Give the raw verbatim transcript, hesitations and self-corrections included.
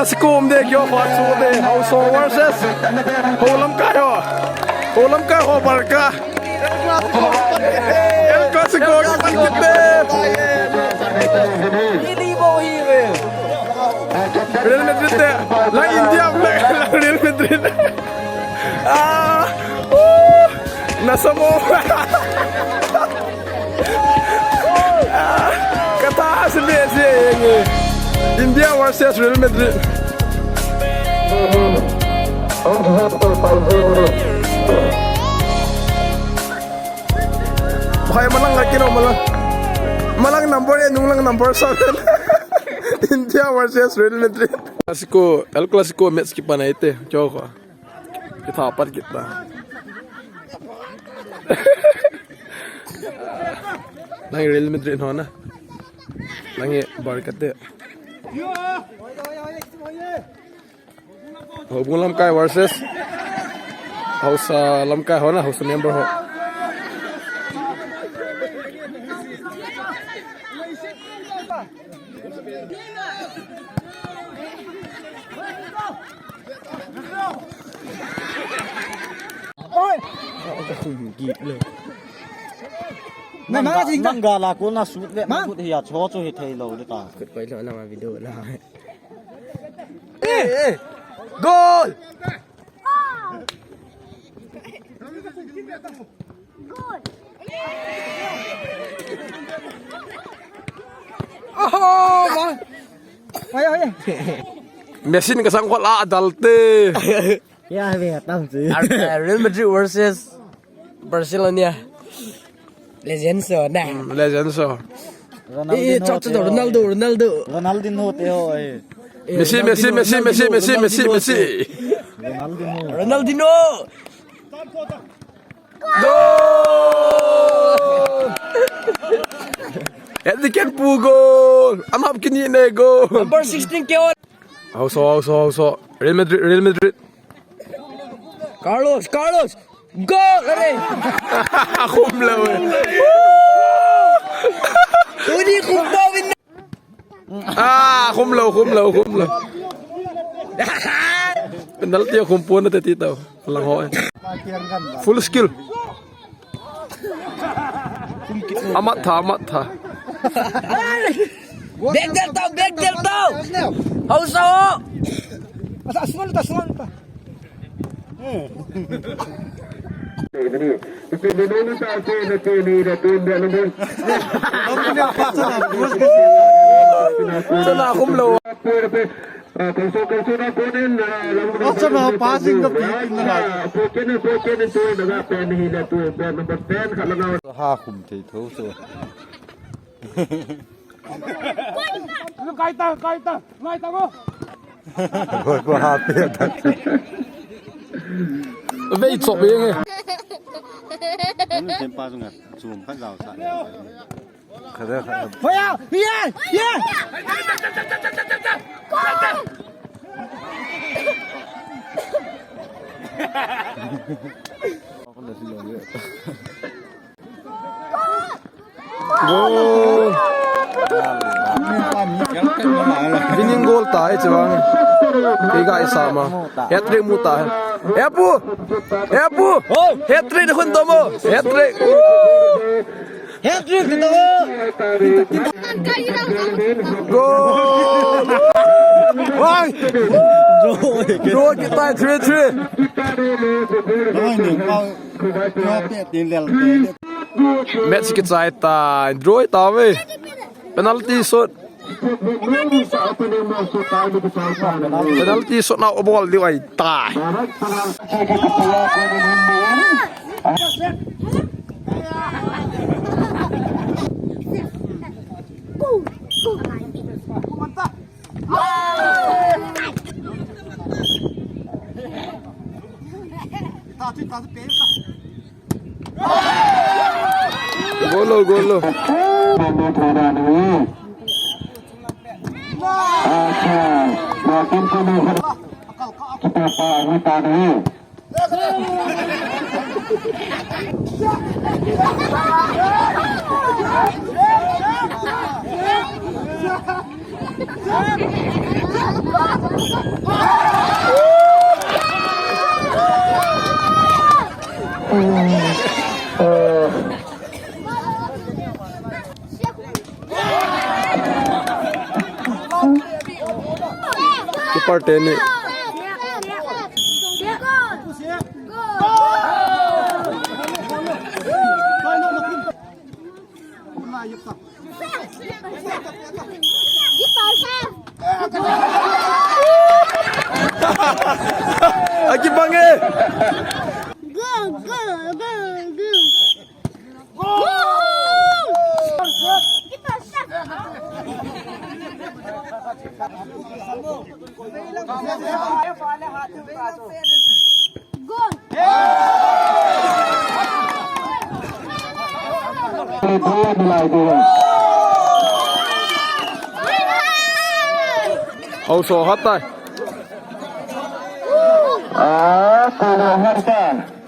Clasico um de kio, fa chu de, Hausa versus Houlamkai ho. Houlamkai ho Barca. El Clasico kipite. Real Madrid te. La India, la Real Madrid. Ah, uh, nasa mo. Ah, kata si be si. India versus Real Madrid. Hai malang lagi no malang. Malang number ya, nung lang number seven. India versus Real Madrid. Clasico, El Clasico match kipan ahi te. Kyo ko. Kitha pat kita. Nang Real Madrid ho na. Nang Barca te. Houbung Lamkai versus Hausa Lamkai ho na, Hausa member ho. Oi! Git le. Manga, manga, manga gala ko na sut le, ma sut hi a cho cho hi thei lo le ta. Kut koi lo la ma video la. Eh, eh. Goal! Goal! Oh, ma. Oi, oi. Messi ni kasang ko la dalte. Ya, ve, tam chu. Ar-, eh, Real Madrid versus Barcelona. Legend so, na. Mm, legend so. Ronaldinho, eh, eh, chok, chok, te ho, Ronaldo, eh. Ronaldo. Ronaldinho te ho, eh. Eh, Messi, Messi, Ronaldinho, Messi, Messi, Ronaldinho, Messi, Messi, Messi. Ronaldinho. Ronaldinho. Goal! Hat-trick ken pu goal. Anap kini ne goal. Number sixteen ke on. Hausa, Hausa, Hausa. Real Madrid, Real Madrid. Carlos, Carlos. Goal, are. Khum lou. Tuni khum pau in. Ah, khum lou, khum lou, khum lou. Penalty khum pon te ti tau. Lang ho. Full skill. Amat tha, amat tha. Back del tau, back del tau. Hausa ho. Asa, asman ta, asman ta. Sana khum lou. Ha khum thei tho so. Kai ta, kai ta, kai ta mo. Gol ko ha pe ta. Vei chop eng e. Anu sem pa sunga, sum khat jao sa. Khat da, khat da. Hoya, ye, ye. Goal. Winning goal ta e chuvang. Kei ga isa ma. Hat-trick mu ta e. Epu. Epu. Hat-trick khun to mo. Hat-trick. Hat-trick to mo. Goal. Wai. Draw kita three three. Match kichai ta, draw ta ve. Penalty shot. Penalty shot na o bol diu ahi tai. Goal lo, goal lo. Keeper te ni. Akibang e. Go, go, go, go. Hausa hat tai. Ah, kolo hat tai.